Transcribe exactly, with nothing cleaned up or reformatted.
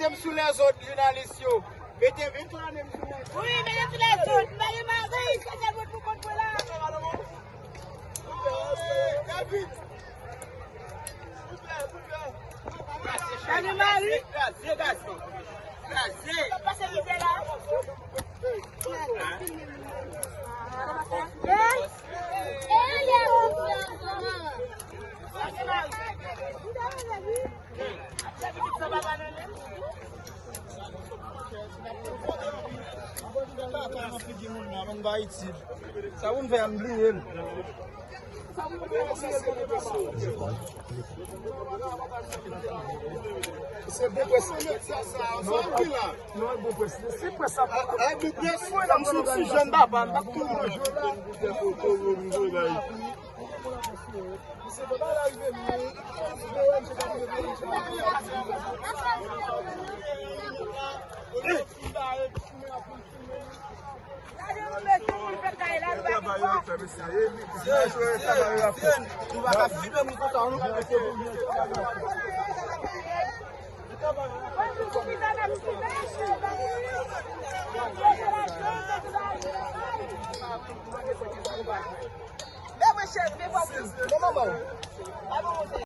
M sou lèzòd, jounalis yo. Mete, mete annem sou lèzòd. Wi, mete sou lèzòd. M pa gen mari, se sèl moun pou kont mwen la. Gade mari. Kraze, gason. Kraze. Pase mizè la. Sa pou m fè, m bliye l. Se bon pwès. Non, non, bon pwès. Se pwès sa. Ay, bon pwès. Mwen, m sou ti jèn papa, m pa tou manje la.